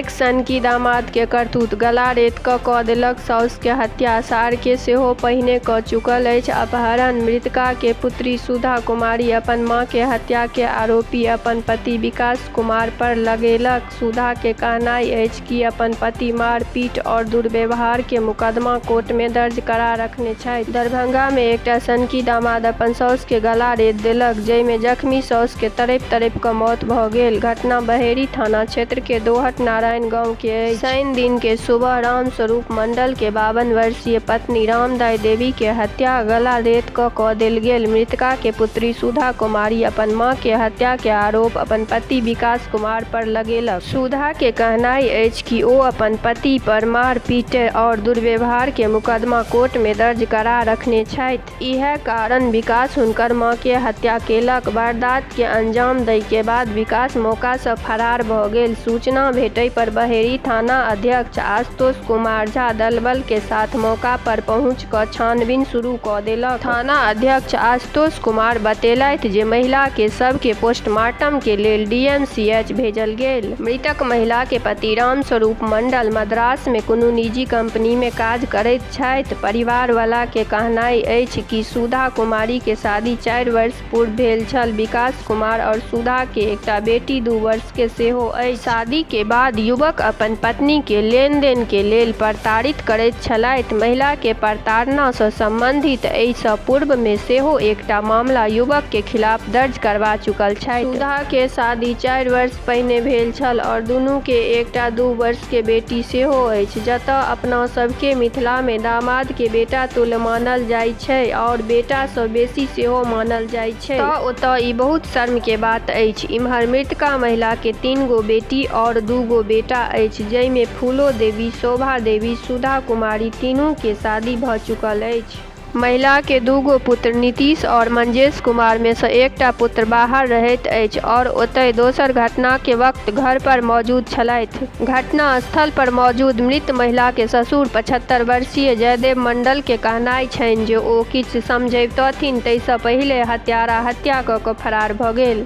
एक सनकी दामाद के करतूत, गला रेत क क देलक साउस के हत्या, सार के सेहो पहिने क चुकल अछि अपहरण। मृतका के पुत्री सुधा कुमारी अपन मां के हत्या के आरोपी अपन पति विकास कुमार पर लगेलक। सुधा के कहनाय अछि कि अपन पति मारपीट आओर दुर्व्यवहार के मुकदमा कोर्ट मे दर्ज करा रखने छथि। दरभंगा मे एकटा सनकी दामाद अपन साउस के गला रेत देलक, जाहि मे जख्मी साउस के तड़पि-तड़पि क मौत भ गेल। घटना बहेड़ी थाना क्षेत्र के दोहट नारायण गांव के अछि। शनि दिन के सुबह रामस्वरूप मंडल के 52 वर्षीय पत्नी रामदाई देवी के हत्या गला रेत क क देल गेल। मृतका के पुत्री सुधा कुमारी अपन मां के हत्या के आरोप अपन पति विकास कुमार पर लगेलक। सुधा के कहनाय अछि कि ओ अपन पति पर मारपीट आओर दुर्व्यवहार के मुकदमा कोर्ट मे दर्ज करा रखने छथि। इहे कारण विकास हुनकर मां के हत्या केलक। वारदात के अंजाम दय के बाद विकास मौका सं फरार भ गेल। सूचना भेटय पर बहेड़ी थाना अध्यक्ष आशुतोष कुमार झा दलबल के साथ मौका पर पहुंच क छानबीन शुरू क देलक। थाना अध्यक्ष आशुतोष कुमार बतेलथि जे महिला के शव के पोस्टमार्टम के लेल डीएमसीएच भेजल गेल। मृतक महिला के पति रामस्वरूप मंडल मद्रास मे कुनु निजी कंपनी मे काज करैत छथि। परिवार वाला के कहनाय अछि कि सुधा कुमारी के शादी 4 वर्ष पूर्व भेल छल। विकास कुमार आओर सुधा के एकटा बेटी 2 वर्ष के सेहो अछि। शादी के बाद युवक अपन पत्नी के लेन-देन के लेल प्रताड़ित करैत छलथि। महिला के प्रताड़ना सं संबंधित एहि सं पूर्व मे सेहो एकटा मामला युवक के खिलाफ दर्ज करवा चुकल छथि। सुधा के शादी 4 वर्ष पहिने भेल छल आओर दुनू के एकटा 2 वर्ष के बेटी सेहो अछि। जतय अपना सब के मिथिला मे दामाद के बेटा तुल्य मानल जाय छै आओर बेटा सं बेसी सेहो मानल जाय छै। त ओतय ई बहुत शर्म के बात अछि। इम्हर मृतका महिला के 3 गो बेटी आओर 2 गो बेटा अछि जै मे फूलो देवी, शोभा देवी, सुधा कुमारी तीनू के शादी भ चुकल अछि। महिला के 2 गो पुत्र नीतीश आओर मंजेश कुमार मे सं एकटा पुत्र बाहर रहैत अछि आओर ओतय दोसर घटना के वक्त घर पर मौजूद छलथि। घटना स्थल पर मौजूद मृत महिला के ससुर 75 वर्षीय जयदेव मंडल के कहनाय छनि जे ओ किछ समझैबतथिन तै सं पहिले हत्यारा हत्या क क फरार भ गेल।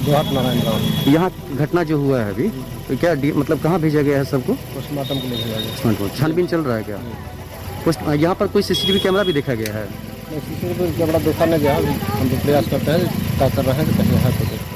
जोहाट नारायण गाँव। यहाँ घटना जो हुआ है अभी तो क्या मतलब कहाँ भेजा गया है सबको? पोस्टमार्टम के लिए भेजा गया। पोस्टमार्टम छानबीन चल रहा है क्या? पोस्ट यहाँ पर कोई सीसीटीवी कैमरा भी देखा गया है? नहीं, सीसीटीवी कैमरा देखा नहीं गया। हम तो प्रयास करते हैं, पता कर रहे हैं कि कहीं है तो।